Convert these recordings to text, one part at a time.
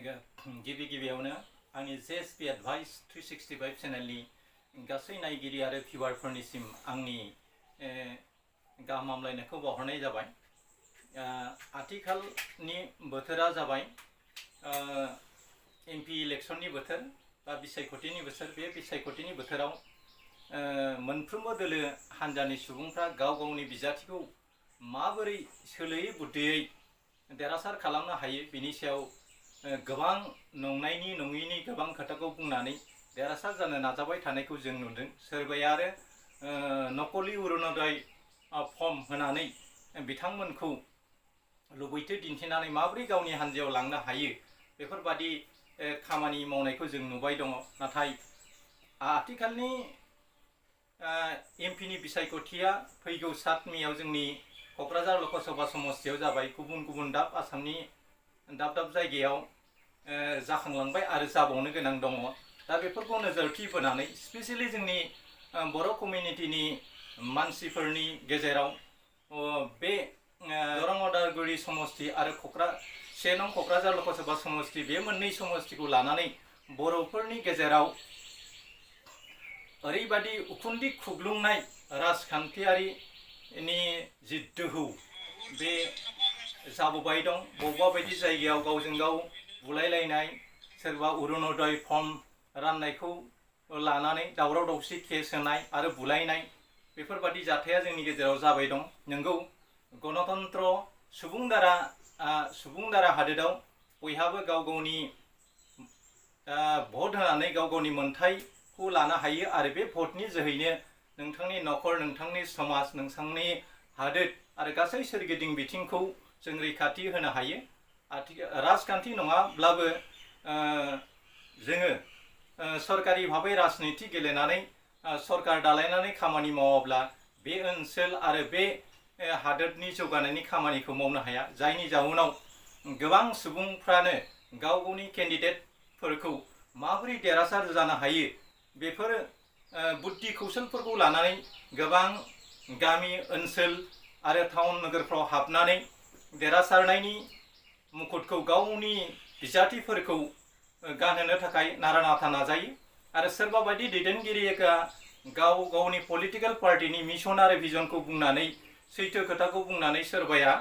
गिबि गिबियावनो आंनि जेएसपी एडभाइस 365 चेनेलनि गासै नायगिरि आरो भिउवारफोरनिसिम आंनि गाहाम हामलायनायखौ बावहरनाय जाबाय। आथिखालनि बोथोरा जाबाय MP इलेक्शननि बोथोर बा बिसायख'थिनि बोथोर। बे बिसायख'थिनि बोथोराव मोनफ्रोमबो दोलो हान्जानि सुबुंफ्रा गाव गावनि बिजाथिखौ माबोरै सोलोयै बुद्धियै देरहासार खालामनो हायो बिनि सायाव गोबां नंनायनि नङिनि गोबां खोथाखौ बुंनानै देरहासार जानो नाजाबाय थानायखौ जों नुदों। सोरबाया आरो नकलि अरुणोदय फर्म होनानै बिथांमोनखौ लुबैथो दिन्थिनानै माबोरै गावनि हान्जायाव लांनो हायो बेफोरबादि खामानि मावनायखौ जों नुबाय दङ। नाथाय आथिखालनि एमपिनि बिसायख'थिया फैगौ 7 मेआव जोंनि क'क्राझार लकसभा समस्तियाव जाबाय। गुबुन गुबुन आसामनि दाब दाब जायगायाव जाखांलांबाय आरो जाबावनो गोनां दङ। दा बेफोरखौ नोजोरथि बोनानै स्पेसियेलि जोंनि बर' कमिउनिटिनि मानसिफोरनि गेजेराव बे दरं उदालगुरि समस्ति आरो 1 नं क'क्राझार लकसभा समस्ति बे मोननै समस्तिखौ लानानै बर'फोरनि गेजेराव ओरैबादि उखुन्दै खुग्लुंनाय राजखान्थियारिनि जि दोहौ बे जाबोबाय दं। बबेबा बायदि जायगायाव गावजों गाव बुलायलायनाय, सोरबा अरुणोदय फर्म राननायखौ लानानै दावराव दावसि केस होनाय आरो बुलायनाय बेफोरबादि जाथाया जोंनि गेजेराव जाबाय दं। नंगौ, गणतन्त्र सुबुं दारा हादोराव बयहाबो गाव गावनि भट होनानै गाव गावनि मोन्थायखौ लानो हायो आरो बे भटनि जोहैनो नोंथांनि न'खर, नोंथांनि समाज, नोंथांनि हादोर आरो गासै सोरगिदिं बिथिंखौ जों रैखाथि होनो हायो। राजखान्थि नङाब्लाबो जोङो सरकारि भाबै राजनिति गेलेनानै सरकार दालायनानै खामानि मावाब्ला बे ओनसोल आरो बे हादोरनि जौगानायनि खामानिखौ मावनो हाया। जायनि जाउनाव गोबां सुबुंफ्रानो गाव गावनि केन्डिडेटफोरखौ माबोरै देरहासार जानो हायो बेफोर बुद्धि कौशलफोरखौ लानानै गोबां गामि ओनसोल आरो टाउन नोगोरफ्राव हाबनानै देरहासारनायनि मुकुटखौ गावनि बिजाथिफोरखौ गानहोनो थाखाय नारा नाथा नाजायो। आरो सोरबा बायदि दैदेनगिरिया गाव गावनि पलिटिकेल पार्टिनि मिशन आरो भिजनखौ बुंनानै सैथो खोथाखौ बुंनानै सोरबाया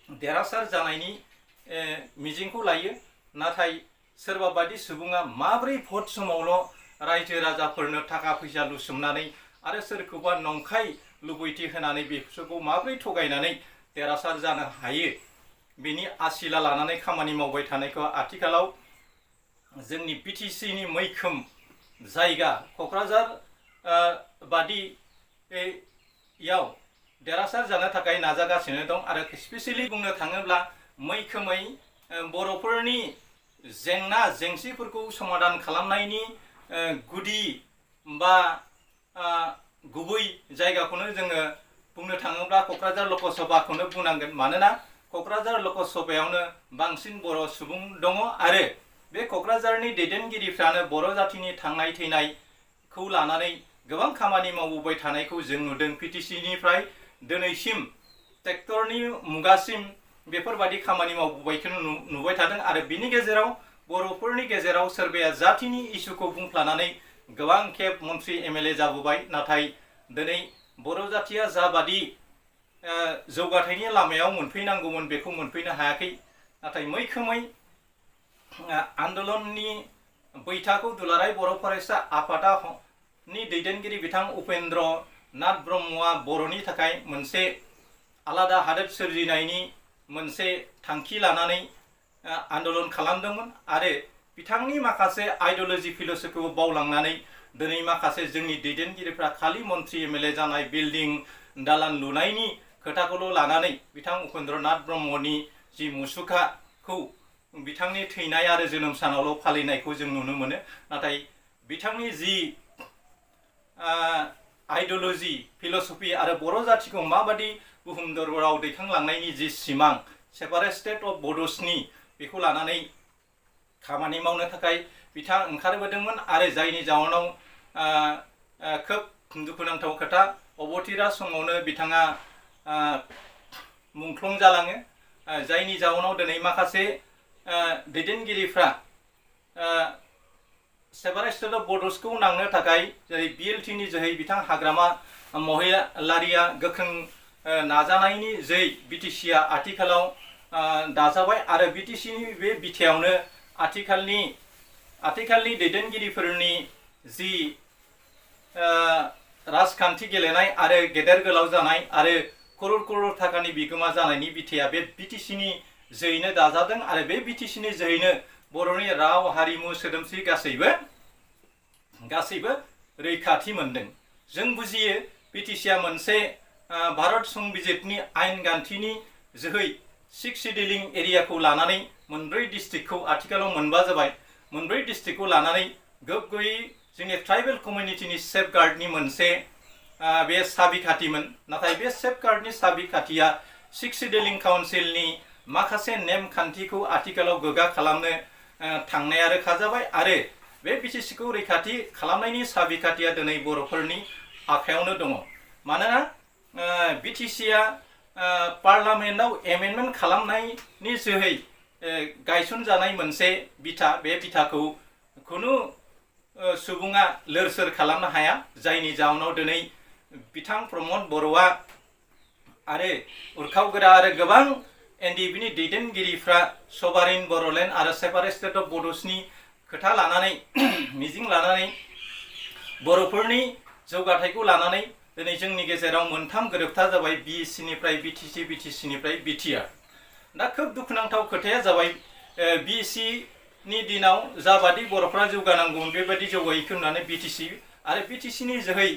देरहासार जानायनि मिजिंखौ लायो। नाथाय सोरबा बायदि सुबुङा माबोरै भट समावल' रायजो राजाफोरनो थाखा फैसा लुसोमनानै आरो सोरखौबा नंखाय लुबैथि होनानै बिसोरखौ माबोरै थगायनानै देरहासार जानो हायो बिनि आसिला लानानै खामानि मावबाय थानायखौ आथिखालाव जोंनि बिटिसिनि मैखोम जायगा क'क्राझार बादियाव देरहासार जानो थाखाय नाजागासिनो दं। आरो स्पेसियेलि बुंनो थाङोब्ला मैखोमै बर'फोरनि जेंना जेंसिफोरखौ समाधान खालामनायनि गुदि बा गुबै जायगाखौनो जोङो बुंनो थाङोब्ला क'क्राझार लकसभाखौनो बुंनांगोन। मानोना क'क्राझार लकसभायावनो बांसिन बर' सुबुं दङ आरो बे क'क्राझारनि दैदेनगिरिफ्रानो बर' जातिनि थांनाय थैनायखौ लानानै गोबां खामानि मावबोबाय थानायखौ जों नुदों। पिटिसिनिफ्राय दिनैसिम ट्रेक्टरनि मुगासिम बेफोरबादि खामानि मावबोबायखौ नुबाय थादों। आरो बिनि गेजेराव बर'फोरनि गेजेराव सोरबाया जातिनि इस्युखौ बुंफ्लानानै गोबां खेब मन्त्रि MLA जाबोबाय। नाथाय दिनै बर' जातिया जाबादि जौगाथायनि लामायाव मोनफैनांगौमोन बेखौ मोनफैनो हायाखै। नाथाय मैखोमै आन्दलननि बैथाखौ दुलाराय बर' फरायसा आफादनि दैदेनगिरि बिथां उपेन्द्र नाथ ब्रह्मआ बर'नि थाखाय मोनसे आलादा हादोर सोरजिनायनि मोनसे थांखि लानानै आन्दलन खालामदोंमोन आरो बिथांनि माखासे आइडिय'लजि फिल'सफिखौ बावलांनानै दिनै माखासे जोंनि दैदेनगिरिफ्रा खालि मन्त्रि MLA जानाय, बिल्डिं दालान लुनायनि खोथाखौल' लानानै बिथां उपेन्द्र नाथ ब्रह्मनि जि मुसुखाखौ बिथांनि थैनाय आरो जोनोम सानावल' फालिनायखौ जों नुनो मोनो। नाथाय बिथांनि जि आइडिय'लजि फिल'सफि आरो बर' जातिखौ माबादि बुहुम दरबाराव दैखांलांनायनि जि सिमां सेपारेट स्टेट अफ बड'सनि बेखौ लानानै खामानि मावनो थाखाय बिथाङा ओंखारबोदोंमोन। आरो जायनि जाउनाव खोब दुखुनांथाव खोथा अबथिरा समावनो बिथाङा मुंख्लं जालाङो। जायनि जाउनाव दिनै माखासे दैदेनगिरिफ्रा सेपारेटेड बर्डर्सखौ नांनो थाखाय जेरै BLTनि जोहै बिथां हाग्रामा महिलारिया गोख्रों नाजानायनि जोहै BTCआ आथिखालाव दाजाबाय आरो BTCनि बे बिथायावनो आथिखालनि दैदेनगिरिफोरनि जि राजखान्थि गेलेनाय आरो गेदेर गोलाव जानाय आरो करोड़ थाखानि बिगोमा जानायनि बिथाया बे BTCनि जोहैनो दाजादों आरो बे BTCनि जोहैनो बर'नि राव हारिमु सोदोमस्रि गासैबो रैखाथि मोनदों। जों बुजियो BTCआ मोनसे भारत संबिजितनि आयेन गान्थिनि जोहै 6 शेड्यूलिंग एरियाखौ लानानै मोनब्रै डिस्ट्रिक्टखौ आथिखालाव मोनबा जाबाय मोनब्रै डिस्ट्रिक्टखौ लानानै गोग्गोयै जोंनि ट्राइबेल कमिउनिटिनि सेफगार्डनि मोनसे बे साबिखाथिमोन। नाथाय बे सेफगार्डनि साबिखाथिया 6 शेड्यूलिंग काउन्सिलनि माखासे नेमखान्थिखौ आथिखालाव गोगा खालामनो थांनाया रोखा जाबाय आरो बे BTCखौ रैखाथि खालामनायनि साबिखाथिया दिनै बर'फोरनि आखायावनो दङ। मानोना BTCआ पार्लामेन्टआव एमेन्डमेन्ट खालामनायनि जोहै गायसनजानाय मोनसे बिथा, बे बिथाखौ खुनु सुबुङा लोरसोर खालामनो हाया, जायनि जाउनाव दिनै बिथां प्रमद बर'आ आरो उरखावगोरा आरो गोबां NDPनि दैदेनगिरिफ्रा सभारेन बर'लेण्ड आरो सेपारेटेड बर्डर्सनि खोथा लानानै मिजिं लानानै बर'फोरनि जौगाथायखौ लानानै दिनै जोंनि गेजेराव मोनथाम गोरोबथा जाबाय BECनिफ्राय BTC, BTCनिफ्राय BTR। दा खोब दुखुनांथाव खोथाया जाबाय BECनि दिनाव जाबादि बर'फ्रा जौगानांगौमोन बेबायदि जौगायैखौ होननानै BTC आरो BTCनि जोहै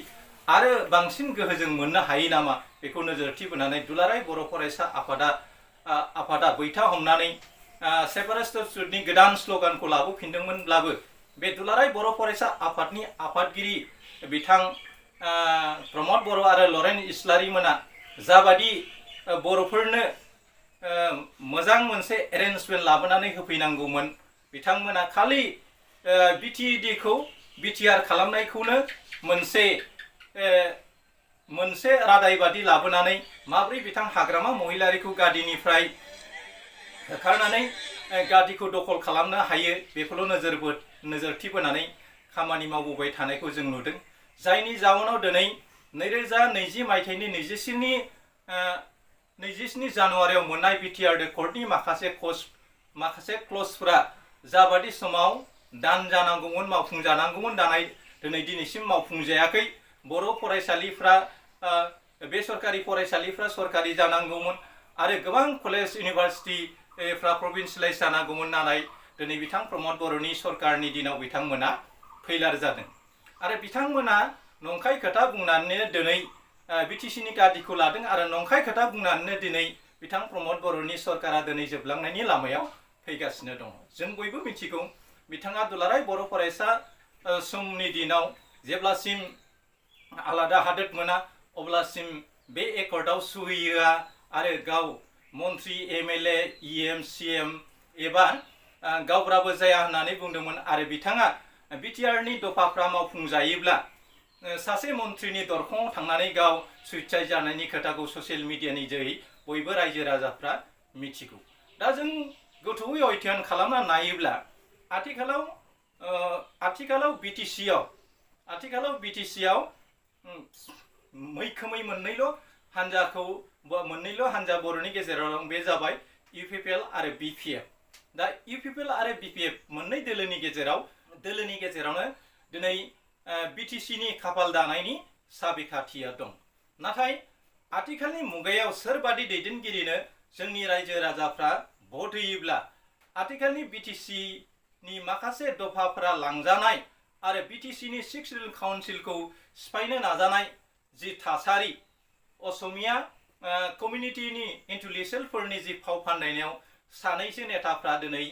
आरो बांसिन गोहोजों मोननो हायो नामा बेखौ नोजोरथि बोनानै दुलाराय बर' फरायसा आफादा बैथा हमनानै सेपारेटेड स्टेटनि गोदान स्ल'गानखौ लाबोफिनदोंमोनब्लाबो बे दुलाराय बर' फरायसा आफादनि आफादगिरि बिथां प्रमद बर' आरो लरेन इस्लारि मोना जाबादि बर'फोरनो मोजां मोनसे एरेन्जमेन्ट लाबोनानै होफैनांगौमोन, बिथांमोना खालि BTDखौ BTR खालामनायखौनो मोनसे रादाय बादि लाबोनानै माब्रै बिथां हाग्रामा महिलारिखौ गादिनिफ्राय होखारनानै गादिखौ दखल खालामनो हायो बेखौल' नोजोरथि बोनानै खामानि मावबोबाय थानायखौ जों नुदों। जायनि जाउनाव दिनै 2020 मायथाइनि 27 जानुवारियाव मोननाय BTR रेकर्डनि माखासे क्लजफोरा जाबादि समाव दान जानांगौमोन, मावफुंजानांगौमोन, दिनै दिनैसिम मावफुंजायाखै। बर' फरायसालिफ्रा बेसरकारि फरायसालिफ्रा सरकारि जानांगौमोन आरो गोबां कलेज इउनिभार्सिटिफ्रा प्रभिन्सियेलाइज जानांगौमोन। नाथाय दिनै बिथां प्रमद बर'नि सरकारनि दिनाव बिथांमोना फैलार जादों आरो बिथांमोना नंखाय खोथा बुंनानैनो दिनै BTCनि गादिखौ लादों आरो नंखाय खोथा बुंनानैनो दिनै बिथां प्रमद बर'नि सरकारा दिनै जोबलांनायनि लामायाव फैगासिनो दङ। जों बयबो मिथिगौ बिथाङा दुलाराय बर' फरायसा समनि दिनाव जेब्लासिम आलादा हादोर मोना अब्लासिम बे एकर्डआव सहिहोआ आरो गाव मन्त्रि MLA EM CM एबा गावब्राबो जाया होननानै बुंदोंमोन आरो बिथाङा BTRनि दफाफ्रा मावफुंजायोब्ला सासे मन्त्रिनि दरखङाव थांनानै गाव सुइसाइड जानायनि खोथाखौ ससियेल मिडियानि जोहै बयबो रायजो राजाफ्रा मिथिगौ। दा जों गोथौयै अध्ययन खालामना नायोब्ला आथिखालाव BTCआव मैखोमै मोननैल' हान्जा बर'नि गेजेराव दं, बे जाबाय UPPL आरो BPF। दा UPPL आरो BPF मोननै दोलोनि गेजेरावनो दिनै BTCनि खाफाल दानायनि साबिखाथिया दं। नाथाय आथिखालनि मुगायाव सोरबादि दैदेनगिरिनो जोंनि रायजो राजाफ्रा भट होयोब्ला आथिखालनि BTCनि माखासे दफाफोरा लांजानाय आरो BTCनि 6 शेड्यूल काउन्सिलखौ सिफायनो नाजानाय जि थासारि, असमिया कमिउनिटिनि इन्टेलेक्चुवेलफोरनि जि फाव फान्दायनायाव सानैसो नेताफ्रा दिनै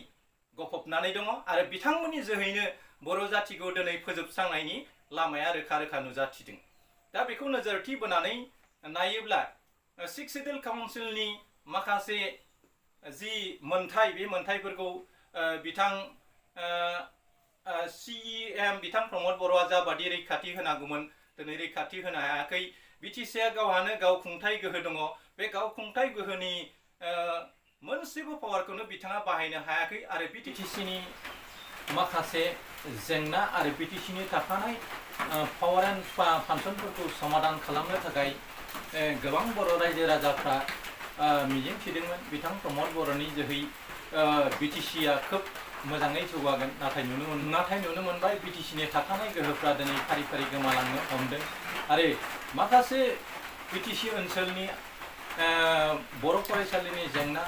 गफबनानै दङ आरो बिथांमोननि जोहैनो बर' जातिखौ दिनै फोजोबस्रांनायनि लामाया रोखा रोखा नुजाथिदों। दा बेखौ नोजोरथि बोनानै नायोब्ला 6 शेड्यूल काउन्सिलनि माखासे जि मोन्थाय, बे मोन्थायफोरखौ बिथां CEM बिथां प्रमद बर'आ जाबादि रैखाथि होनांगौमोन दिनै रैखाथि होनो हायाखै। BTCआ गावहानो गाव खुंथाय गोहो दङ, बे गाव खुंथाय गोहोनि मोनसेबो पावारखौनो बिथाङा बाहायनो हायाखै आरो बिटिसिनि माखासे जेंना आरो बिटिसिनि थाखानाय पावार एन्ड फांसनफोरखौ समाधान खालामनो थाखाय गोबां बर' रायजो राजाफ्रा मिजिं थिदोंमोन बिथां प्रमद बर'नि जोहै बिटिसिया खोब मोजाङै जौगागोन नाथाय नुनो मोनबाय बिटिसिनि थाखानाय गोहोफ्रा दिनै फारि फारि गोमालांनो हमदों आरो माखासे बिटिसि ओनसोलनि बर' फरायसालिनि जेंना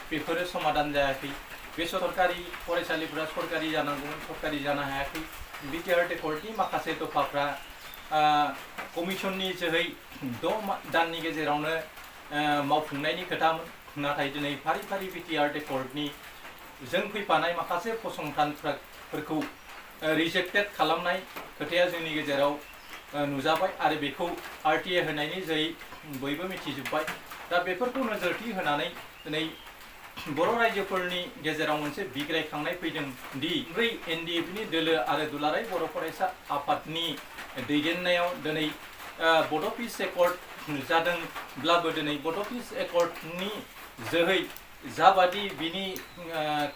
बेफोरो समाधान जायाखै बे सरकारि फरायसालिफोरा सरकारि जानांगौमोन सरकारि जानो हायाखै बिटिआर एकर्डनि माखासे दफाफ्रा कमिसननि जोहै 6 दाननि गेजेरावनो मावफुंनायनि खोथामोन नाथाय दिनै फारि फारि बिटिआर एकर्डनि जों फैफानाय माखासे फसंथानफोरखौ रिजेक्टेड खालामनाय खोथाया जोंनि गेजेराव नुजाबाय आरो बेखौ आरटिए होनायनि जोहै बयबो मिथिजोब्बाय दा बेफोरखौ नोजोरथि होनानै दिनै बर' रायजोफोरनि गेजेराव मोनसे बिग्रायखांनाय फैदों दि बै एनडिएफनि दोलो आरो दुलाराय बर' फरायसा आफादनि दैदेननायाव दिनै बड' पिस एकर्ड जादोंब्लाबो दिनै बड' पिस एकर्डनि जोहै जाबादि बिनि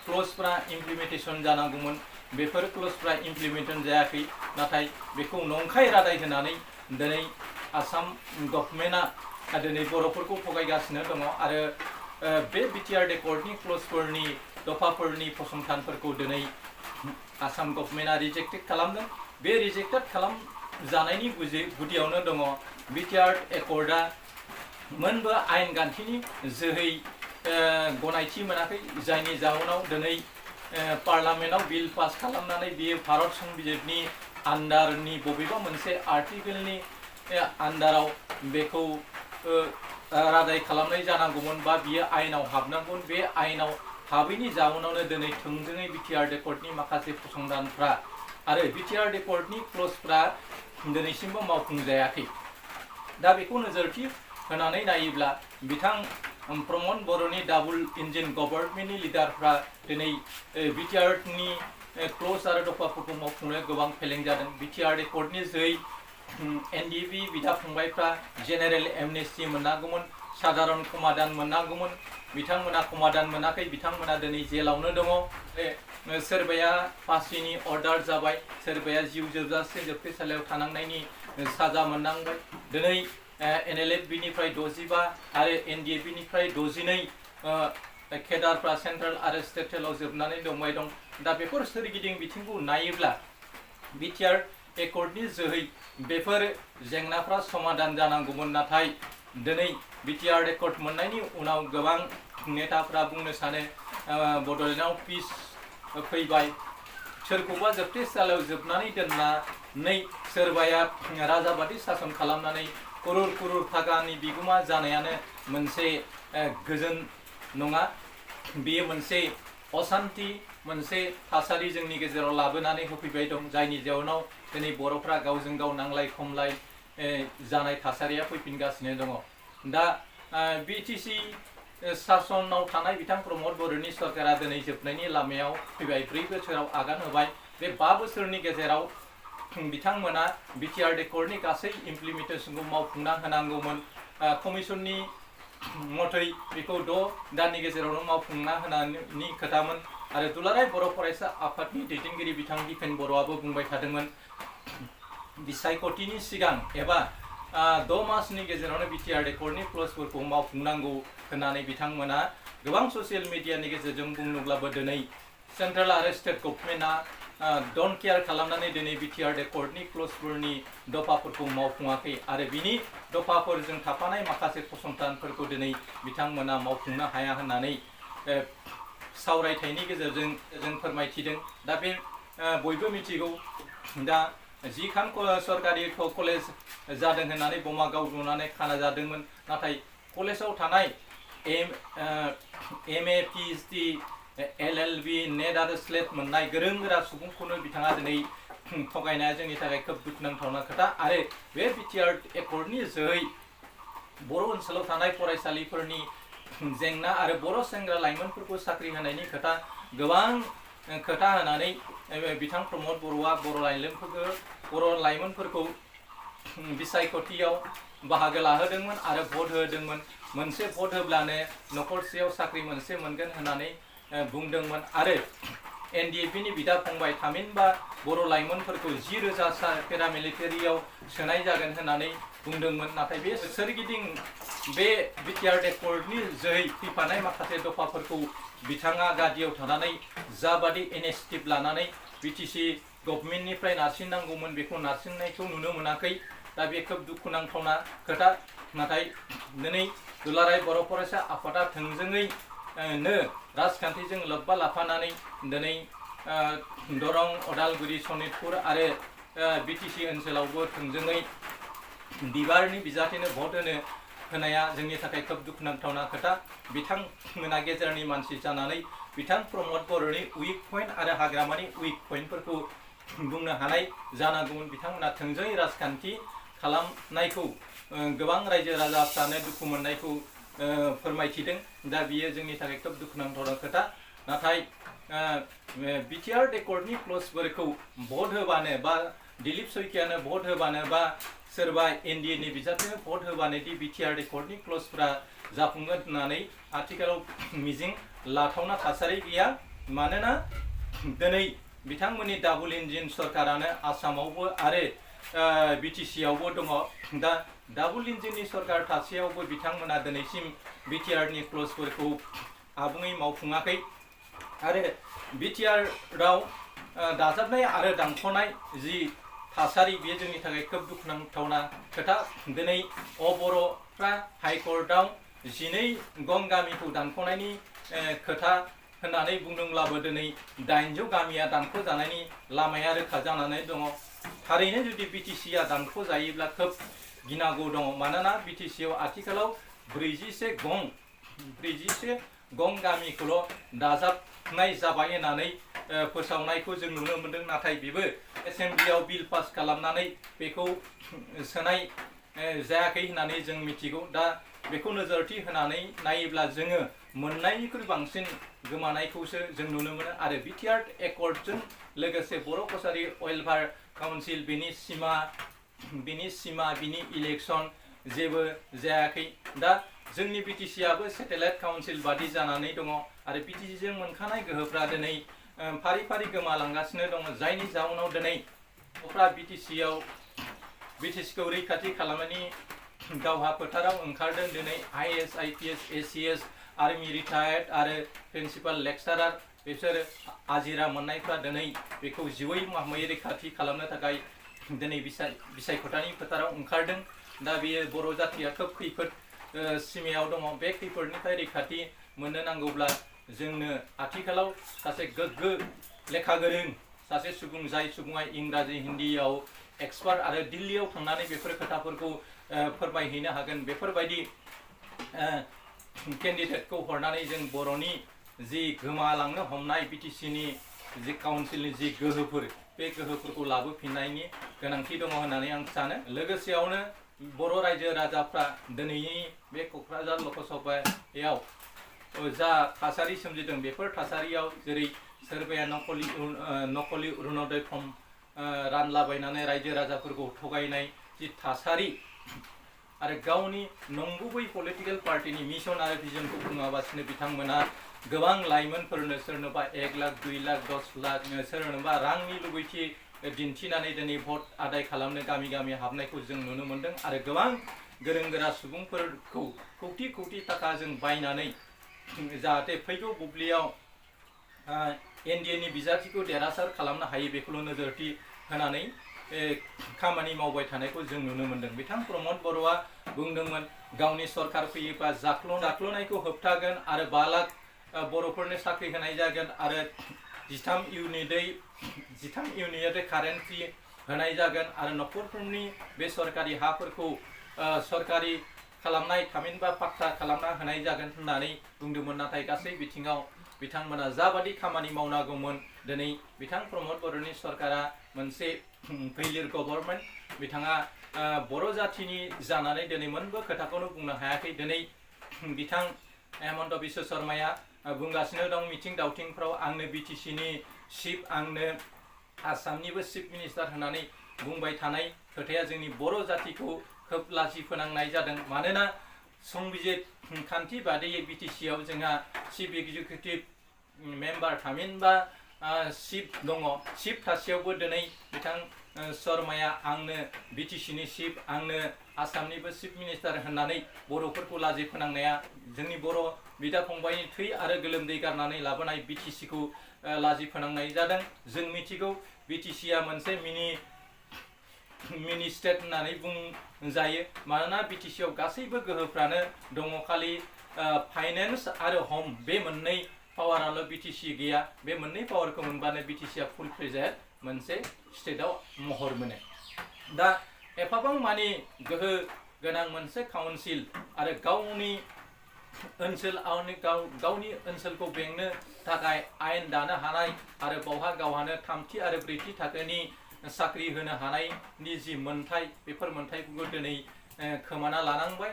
क्लजफ्रा इमप्लिमेन्टेसन जानांगौमोन बेफोर क्लजफ्रा इमप्लिमेन्टेसन जायाखै नाथाय बेखौ नंखाय रादाय होनानै दिनै आसाम गभर्नमेन्टआ दिनै बर'फोरखौ थगायगासिनो दङ आरो बे बिटिआर एकर्डनि क्लजफोरनि दफाफोरनि फसंथानफोरखौ दिनै आसाम गभर्नमेन्टआ रिजेक्टेड खालामदों बे रिजेक्टेड खालामजानायनि गुदियावनो दङ बिटिआर एकर्डआ मोनबो आयेन गान्थिनि जोहै गनायथि मोनाखै जायनि जाहोनाव दिनै पार्लामेन्टआव बिल पास खालामनानै बियो भारत संबिजितनि आन्डारनि बबेबा मोनसे आर्टिकेलनि आन्डाराव बेखौ रादाय खालामनाय जानांगौमोन बा बियो आयेनाव हाबनांगौमोन बे आयेनाव हाबैनि जाहोनावनो दिनै थोंजोङै बिटिआर एकर्डनि माखासे फसंथानफ्रा आरो बिटिआर एकर्डनि क्लजफ्रा दिनैसिमबो मावफुंजायाखै दा बेखौ नोजोरथि होनानै नायोब्ला बिथां प्रमद बर'नि डाबल इन्जिन गभर्नमेन्टनि लिडारफ्रा दिनै बिटिआरनि क्लज आरो दफाफोरखौ मावफुंनो गोबां फेलें जादों बिटिआर एकर्डनि जोहै एनडिएफि बिदा फंबायफ्रा जेनेरेल एमनेस्टि मोननांगौमोन साधारन समाधान मोननांगौमोन बिथांमोना समाधान मोनाखै बिथांमोना दिनै जेलावनो दङ सोरबाया फासिनि अर्डार जाबाय सोरबाया जिउ जोबजासे जोबथेसालियाव थानांनायनि साजा मोननांबाय दिनै एनएलएफबिनिफ्राय 65 आरो एनडिएफबिनिफ्राय 62 केडारफ्रा सेन्ट्रेल आरो स्टेट जेलाव जोबनानै दंबाय दं दा बेफोर सोरगिदिं बिथिंखौ नायोब्ला बिटिआर एकर्डनि जोहै बेफोर जेंनाफ्रा समाधान जानांगौमोन नाथाय दिनै बिटिआर एकर्ड मोननायनि उनाव गोबां नेताफ्रा बुंनो सानो बड'लेण्डआव पिस फैबाय सोरखौबा जोबथेसालियाव जोबनानै दोननानै सोरबाया राजाबादि सासन खालामनानै करोड़ करोड़ थाखानि बिगोमा जानायानो मोनसे गोजोन नङा बेयो मोनसे अशान्ति मोनसे थासारि जोंनि गेजेराव लाबोनानै होफैबाय दं जायनि जाउनाव दिनै बर'फ्रा गावजों गाव नांलाय खमलाय जानाय थासारिया फैफिनगासिनो दङ दा बिटिसि सासनाव थानाय बिथां प्रमद बर'नि सरकारा दिनै जोबनायनि लामायाव फैबाय 4 बोसोराव आगान होबाय बे 5 बोसोरनि गेजेराव बिथांमोना बिटिआर एकर्डनि गासै इमप्लिमेन्टेसनखौ मावफुंना होनांगौमोन कमिसननि मथै बेखौ 6 दाननि गेजेरावनो मावफुंना होनायनि खोथामोन आरो दुलाराय बर' फरायसा आफादनि दैदेनगिरि बिथां दिपेन बर'आबो बुंबाय थादोंमोन बिसायख'थिनि सिगां एबा 6 मासनि गेजेरावनो बिटिआर एकर्डनि क्लजफोरखौ मावफुंनांगौ होननानै बिथांमोना गोबां ससियेल मिडियानि गेजेरजों बुंनोब्लाबो दिनै सेन्ट्रेल आरो स्टेट गभर्नमेन्टआ डन्ट केयार खालामनानै दिनै बिटिआर एकर्डनि क्लजफोरनि दफाफोरखौ मावफुङाखै आरो बिनि दफाफोरजों थाफानाय माखासे फसंथानफोरखौ दिनै बिथांमोना मावफुंनो हाया होननानै सावरायथायनि गेजेरजों जों फोरमायथिदों दा बे बयबो मिथिगौ दा 10 खान सरकारि कलेज जादों होननानै बमा गावलुनानै खाना जादोंमोन नाथाय कलेजाव थानाय एमए पिएचडि एलएलबि नेट आरो स्लेट मोननाय गोरों गोरा सुबुंखौनो बिथाङा दिनै थगायनाया जोंनि थाखाय खोब दुखुनांथावना खोथा आरो बे बिटिआर एकर्डनि जोहै बर' ओनसोलाव थानाय फरायसालिफोरनि जेंना आरो बर' सेंग्रा लाइमोनफोरखौ साख्रि होनायनि खोथा गोबां खोथा होनानै बिथां प्रमद बर'आ बर' लाइमोनफोरखौ बिसायख'थियाव बाहागो लाहोदोंमोन आरो भट होदोंमोन मोनसे भट होब्लानो नखरसेयाव साख्रि मोनसे मोनगोन होननानै बुंदोंमोन आरो एनडिएफबि बिदा फंबाय थामहिनबा बर' लाइमोनफोरखौ 10,000 पेरामिलिटारियाव सोनाय जागोन होननानै बुंदोंमोन। नाथाय बे सोरगिदिं बे बिटिआर एकर्डनि जोहै फैफानाय माखासे दफाफोरखौ बिथाङा गादियाव थानानै जाबादि इनिशिएटिभ लानानै बिटिसि गभर्नमेन्टनिफ्राय नारसिननांगौमोन बेखौ नारसिननायखौ नुनो मोनाखै। दा बे खोब दुखुनांथावना खोथा। नाथाय दिनै दुलाराय बर' फरायसा आफादा थोंजोङैनो राजखान्थिजों लोब्बा लाफानानै दिनै दरं, अदालगुरि, सनितपुर आरो बिटिसि ओनसोलावबो थोंजोङै बिबारनि बिजाथिनो भट होनाया जोंनि थाखाय खोब दुखुनांथावना खोथा। बिथांमोना गेजेरनि मानसि जानानै बिथां प्रमद बर'नि उइक पइन्ट आरो हाग्रामानि उइक पइन्टफोरखौ बुंनो हानाय जानांगौमोन। बिथांमोना थोंजोङै राजखान्थि खालामनायखौ गोबां रायजो राजाफ्रानो दुखु मोननायखौ फोरमायथिदों। दा बियो जोंनि थाखाय खोब दुखुनांथावना खोथा। नाथाय बिटिआर एकर्डनि क्लजफोरखौ भट होबानो बा दिलीप शइकियानो भट होबानो बा सोरबा एनडिएनि बिजाथिनो भट होबानो दि बिटिआर एकर्डनि क्लजफोरा जाफुंगोन होननानै आथिखालाव मिजिं लाथावना थासारि गैया। मानोना दिनै बिथांमोननि डाबल इन्जिन सरकारानो आसामावबो आरो बिटिसिआवबो दङ। दा डाबल इन्जिननि सरकार थासेयावबो बिथांमोना दिनैसिम बिटिआरनि क्लजफोरखौ आबुङै मावफुङाखै आरो बिटिआराव दाजाबनाय आरो दानख'नाय जि थासारि बेयो जोंनि थाखाय खोब दुखुनांथावना खोथा। दिनै बर'फ्रा हाइकर्टआव 12 गं गामिखौ दानख'नायनि खोथा होननानै बुंदोंब्लाबो दिनै 800 गामिया दानख'जानायनि लामाया रोखा जानानै दङ। थारैनो जुदि बिटिसिआ दानख'जायोब्ला खोब गिनांगौ दङ। मानोना बिटिसिआव आथिखालाव 41 गं गामिखौल' दाजाबनाय जाबाय होननानै फोसावनायखौ जों नुनो मोनदों। नाथाय बेबो एसेम्बलियाव बिल पास खालामनानै बेखौ सोनाय जायाखै होननानै जों मिथिगौ। दा बेखौ नोजोरथि होनानै नायोब्ला जोङो मोननायनिख्रुइ बांसिन गोमानायखौसो जों नुनो मोनो। आरो बिटिआर एकर्डजों लोगोसे बर' कसारि वेलफेयार काउन्सिल बिनि सिमा बिनि इलेक्सन जेबो जायाखै। दा जोंनि बिटिसिआबो सेटेलाइट काउन्सिल बादि जानानै दङ आरो बिटिसिजों मोनखानाय गोहोफ्रा दिनै फारि फारि गोमालांगासिनो दङ। जायनि जाउनाव दिनै बिटिसिखौ रैखाथि खालामनायनि दावहा फोथाराव ओंखारदों। दिनै आइएएस, आइपिएस, एसिएस, आर्मि रिटायार्ड आरो प्रिन्सिपाल लेक्सारार बिसोर आजिरा मोननायफ्रा दिनै बेखौ जिउयै माहामै रैखाथि खालामनो थाखाय दिनै बिसायख'थानि फोथाराव ओंखारदों। दा बेयो बर' जाथिया खोब खैफोद सिमायाव दङ। बे खैफोदनिफ्राय रैखाथि मोननो नांगौब्ला जोंनो आथिखालाव सासे गोग्गो लेखा गोरों सासे सुबुं, जाय सुबुङा इंराजि हिन्दीयाव एक्सपार्ट आरो दिल्लीयाव थांनानै बेफोर खोथाफोरखौ फोरमायहैनो हागोन, बेफोरबायदि केन्डिडेटखौ हरनानै जों बर'नि जि गोमालांनो हमनाय बिटिसिनि जि काउन्सिलनि जि गोहोफोर बे गोहोफोरखौ लाबोफिननायनि गोनांथि दङ होननानै आं सानो। लोगोसेयावनो बर' रायजो राजाफ्रा दिनैनि बे क'क्राझार लकसभायाव जा थासारि सोमजिदों बेफोर थासारियाव जेरै सोरबाया नकलि अरुणोदय फर्म रानलाबायनानै रायजो राजाफोरखौ थगायनाय जि थासारि आरो गावनि नंगुबै पलिटिकेल पार्टिनि मिशन आरो भिजनखौ बुङाबासिनो बिथांमोना गोबां लाइमोनफोरनो सोरनोबा 1 लाख, 2 लाख, 10 लाख, सोरनोबा रांनि लुबैथि दिन्थिनानै दिनै भट आदाय खालामनो गामि गामि हाबनायखौ जों नुनो मोनदों। आरो गोबां गोरों गोरा सुबुंफोरखौ कौटि कौटि थाखा जों बायनानै जाहाथे फैगौ बुब्लियाव एनडिएनि बिजाथिखौ देरहासार खालामनो हायो बेखौल' नोजोरथि होनानै खामानि मावबाय थानायखौ जों नुनो मोनदों। बिथां प्रमद बर'आ बुंदोंमोन गावनि सरकार फैयोबा जाख्ल'नायखौ होबथागोन आरो 5 लाख बर'फोरनो साख्रि होनाय जागोन आरो 13 इउनिटै कारेन्ट फ्रि होनाय जागोन आरो न'खरफोरनि बे सरकारि हाफोरखौ सरकारि खालामनाय थामहिनबा पाट्टा खालामना होनाय जागोन होननानै बुंदोंमोन। नाथाय गासै बिथिङाव बिथांमोना जाबादि खामानि मावनांगौमोन दिनै बिथां प्रमद बर'नि सरकारा मोनसे फेलियर गभर्नमेन्ट। बिथाङा बर' जाथिनि जानानै दिनै मोनबो खोथाखौनो बुंनो हायाखै। दिनै बिथां हेमन्त बिश्व शर्माया बुंगासिनो दं मिथिं दावथिंफ्राव आंनो बिटिसिनि चिफ, आंनो आसामनिबो चिफ मिनिस्टार होननानै बुंबाय थानाय खोथाया जोंनि बर' जातिखौ खोब लाजि फोनांनाय जादों। मानोना संबिजित खान्थि बादियै BTC आव जोंहा चिफ एक्जिकिउटिभ मेम्बार थामहिनबा चिफ दङ। चिफ थासेयावबो दिनै बिथां शर्माया आंनो BTC नि चिफ, आंनो आसामनिबो चिफ मिनिस्टार होननानै बर'फोरखौ लाजि फोनांनाया जोंनि बर' बिदा फंबायनि थै आरो गोलोमदै गारनानै लाबोनाय BTC खौ लाजि फोनांनाय जादों। जों मिथिगौ BTC आ मोनसे मिनि स्टेट होननानै बुंजायो, मानोना BTC आव गासैबो गोहोफ्रानो दङ, खालि फाइनेन्स आरो हम बे मोननै पावाराल' BTC गैया। बे मोननै पावारखौ मोनबानो BTC आ फुल फ्लेजेड मोनसे स्टेटआव महर मोनो। दा एफाबां मानि गोहो गोनां मोनसे काउन्सिल आरो गावनि ओनसोलखौ बेंनो थाखाय आयेन दानो हानाय आरो बावहा गावहानो थामथि आरो ब्रैथि थाखोनि साख्रि होनो हानायनि जि मोन्थाय, बेफोर मोन्थायखौ दिनै खोमाना लानांबाय।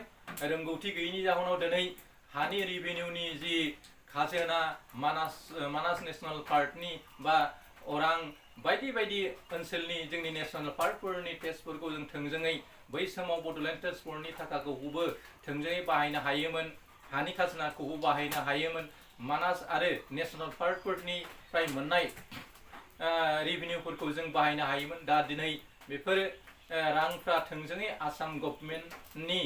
रोंगौथि गैयैनि जाहोनाव दिनै हानि रेभिनिउनि जि खाजोना, मानास नेसनेल पार्कनि बा अरां बायदि बायदि ओनसोलनि जोंनि नेसनेल पार्कफोरनि टेक्सफोरखौ जों थोंजोङै बै समाव बड'लेण्ड ट्रान्सपर्टनि थाखाखौबो थोंजोङै बाहायनो हायोमोन, हानि खाजोनाखौबो बाहायनो हायोमोन। मानास आरो नेसनेल पार्कफोरनिफ्राय मोननाय रेभिनिउफोरखौ जों बाहायनो हायोमोन। दा दिनै बेफोर रांफ्रा थोंजोङै आसाम गभर्नमेन्टनि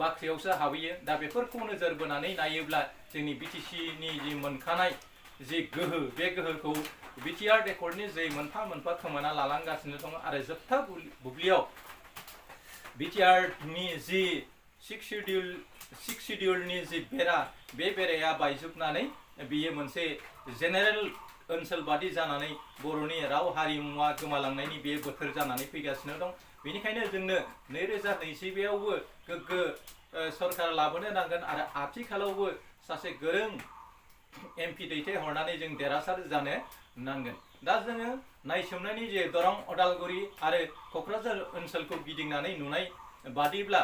बाख्रियावसो हाबहैयो। दा बेफोरखौ नोजोर बोनानै नायोब्ला जोंनि BTC नि जि मोनखानाय जि गोहो, बे गोहोखौ बिटिआर रेकर्डनि जै मोनफा मोनफा खोमाना लालांगासिनो दङ आरो जोबथा बुब्लियाव बिटिआर नि जि सिक्स सिडिउलनि जि बेरा, बे बेराया बायजोबनानै बियो मोनसे जेनेरेल ओनसोल बादि जानानै बर'नि राव हारिमुवा गोमालांनायनि बे बोथोर जानानै फैगासिनो दं। बेनिखायनो जोंनो 2022आवबो गोग्गो सरकार लाबोनो नांगोन आरो आथिखालावबो सासे गोरों MP दैथायहरनानै जों देरहासार जानो नांगोन। दा जोङो नायसोमनायनि जे दरं, अदालगुरि आरो क'क्राझार ओनसोलखौ गिदिंनानै नुनाय बादिब्ला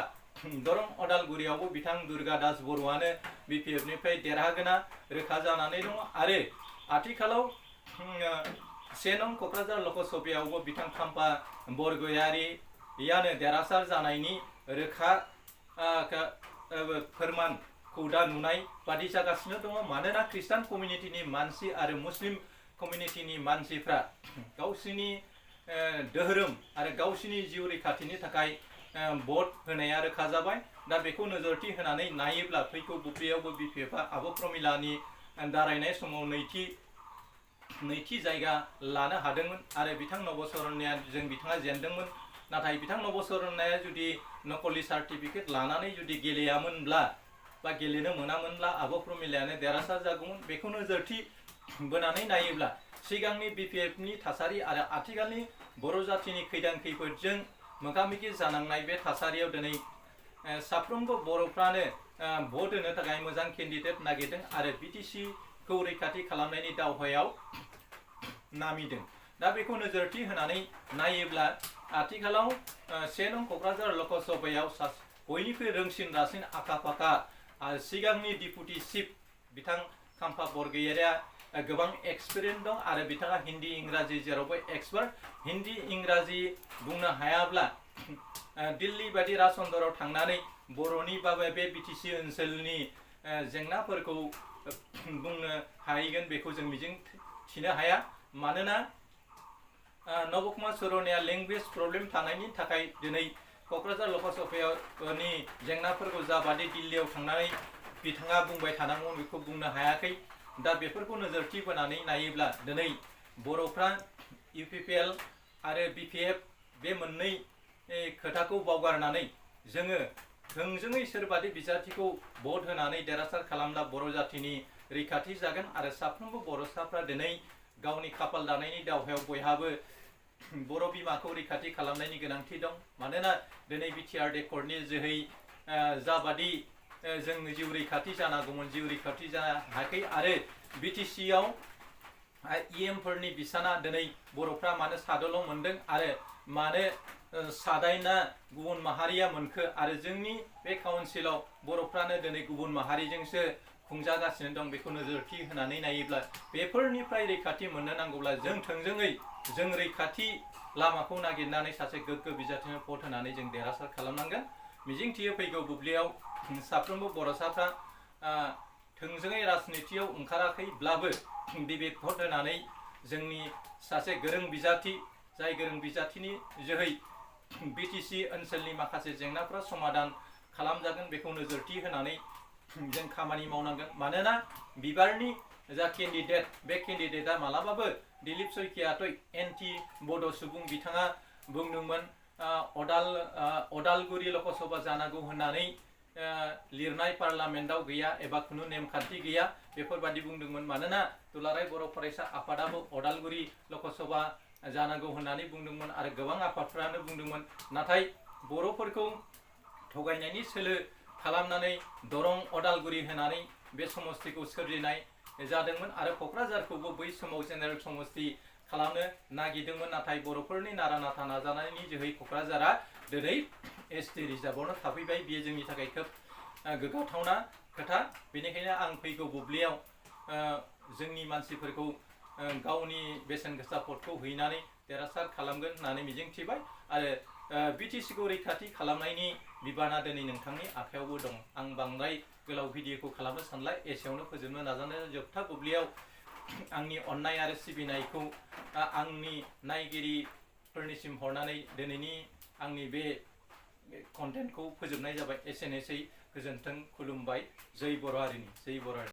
दरं अदालगुरियावबो बिथां दुर्गा दास बर'आनो BPF निफ्राय देरहागोना रोखा जानानै दङ आरो आथिखालाव 1 नं क'क्राझार लकसभायावबो बिथां खाम्फा बरगयारियानो देरहासार जानायनि रोखा फोरमानखौ दा नुनाय बादि जागासिनो दङ। मानोना ख्रिस्टान कमिउनिटिनि मानसि आरो मुस्लिम कमिउनिटिनि मानसिफ्रा गावसिनि धोरोम आरो गावसिनि जिउ रैखाथिनि थाखाय भट होनाया रोखा जाबाय। दा बेखौ नोजोरथि होनानै नायोब्ला फैगौ बुब्लियावबो BPF आ आब' प्रमिलानि दारायनाय समाव नैथि जायगा लानो हादोंमोन आरो बिथां नबसरनाया बिथाङा जेनदोंमोन। नाथाय बिथां नबसरनाया जुदि नकलि सार्टिफिकेट लानानै जुदि गेलेयामोनब्ला बा गेलेनो मोनामोनब्ला आब' प्रमिलायानो देरहासार जागौमोन। बेखौ नोजोरथि बोनानै नायोब्ला सिगांनि BPF नि थासारि आरो आथिखालनि बर' जाथिनि खैदां खैफोदजों मोगा मोगि जानांनाय बे थासारियाव दिनै साफ्रोमबो बर'फ्रानो भट होनो थाखाय मोजां केन्डिडेट नागिरदों आरो BTC खौ रैखाथि खालामनायनि दावहायाव नामिदों। दा बेखौ नोजोरथि होनानै नायोब्ला आथिखालाव 1 नं क'क्राझार लकसभायाव बयनिख्रुइ रोंसिन रासिन आखा फाखा सिगांनि डिपुटि चिफ बिथां खाम्फा बरगयारिया गोबां एक्सपिरियेन्स दं आरो बिथाङा हिन्दी इंराजि जेरावबो एक्सपार्ट। हिन्दी इंराजि बुंनो हायाब्ला दिल्ली बायदि राजचन्द्रआव थांनानै बर'नि बा बे BTC ओनसोलनि जेंनाफोरखौ बुंनो हाहैगोन बेखौ जों मिजिं थिनो हाया। मानोना नबकुमार सरनाया लेंगुवेज प्रब्लेम थानायनि थाखाय दिनै क'क्राझार लकसभानि जेंनाफोरखौ जाबादि दिल्लीयाव थांनानै बिथाङा बुंबाय थानांगौ बेखौ बुंनो हायाखै। दा बेफोरखौ नोजोरथि बोनानै नायोब्ला दिनै बर'फ्रा UPPL आरो BPF बे मोननै खोथाखौ बावगारनानै जोङो थोंजोङै सोरबादि बिजाथिखौ भट होनानै देरहासार खालामब्ला बर' जाथिनि रैखाथि जागोन आरो साफ्रोमबो बर'साफ्रा दिनै गावनि खाफाल दानायनि दावहायाव बयहाबो बर' बिमाखौ रैखाथि खालामनायनि गोनांथि दं। मानोना दिनै बिटिआर रेकर्डनि जोहै जाबादि जों जिउ रैखाथि जानांगौमोन जिउ रैखाथि जानो हायाखै आरो BTC आव EM फोरनि बिसाना दिनै बर'फ्रा मानो सादल' मोनदों आरो मानो सादाइना गुबुन माहारिया मोनखो आरो जोंनि बे काउन्सिलाव बर'फ्रानो दिनै गुबुन माहारिजोंसो खुंजागासिनो दं। बेखौ नोजोरथि होनानै नायोब्ला बेफोरनिफ्राय रैखाथि मोननो नांगौब्ला जों थोंजोङै जों रैखाथि लामाखौ नागिरनानै सासे गोग्गो बिजाथिनो भट होनानै जों देरहासार खालामनांगोन। मिजिंथियो फैगौ बुब्लियाव साफ्रोमबो बर'साफ्रा थोंजोङै राजनितियाव ओंखाराखैब्लाबो बिबेक भट होनानै जोंनि सासे गोरों बिजाथि जाय गोरों बिजाथिनि जोहै बिटिसि ओनसोलनि माखासे जेंनाफोरा समाधान खालामजागोन बेखौ नोजोरथि होनानै जों खामानि मावनांगोन। मानोना बिबारनि जा केन्डिडेट बे केन्डिडेटआ मालाबाबो दिलीप सयकियाथ' एन्टि बड' सुबुं। बिथाङा बुंदोंमोन अदालगुरि लकसभा जानांगौ होननानै लिरनाय पार्लामेन्टआव गैया एबा खुनु नेमखान्थि गैया बेफोरबादि बुंदोंमोन। मानोना दुलाराय बर' फरायसा आफादाबो अदालगुरि लकसभा जानांगौ होननानै बुंदोंमोन आरो गोबां आफादफ्रानो बुंदोंमोन। नाथाय बर'फोरखौ थगायनायनि सोलो खालामनानै दरं अदालगुरि होनानै बे समस्तिखौ सोरजिनाय जादोंमोन आरो क'क्राझारखौबो बै समाव जेनेरेल समस्ति खालामनो नागिरदोंमोन। नाथाय बर'फोरनि नारा नाथा नाजानायनि जोहै क'क्राझारा दिनै ST रिजार्भआवनो थाफैबाय। बेयो जोंनि थाखाय खोब गोग्गाथावना खोथा। बेनिखायनो आं फैगौ बुब्लियाव जोंनि मानसिफोरखौ गावनि बेसेन गोसा भटखौ हैनानै देरहासार खालामगोन होननानै मिजिंथिबाय आरो बिटिसिखौ रैखाथि खालामनायनि बिबाना दिनै नोंथांनि आखायावबो दं। आं बांद्राय गोलाव भिडिअखौ खालामनो सानला, एसेयावनो फोजोबनो नाजानाय। जोबथा बुब्लियाव आंनि अननाय आरो सिबिनायखौ आंनि नायगिरिफोरनिसिम हरनानै दिनैनि आंनि बे कन्टेन्टखौ फोजोबनाय जाबाय। एसेनोसै, गोजोन्थों, खुलुमबाय। जै बर' हारिनि, जै बर' हारिनि।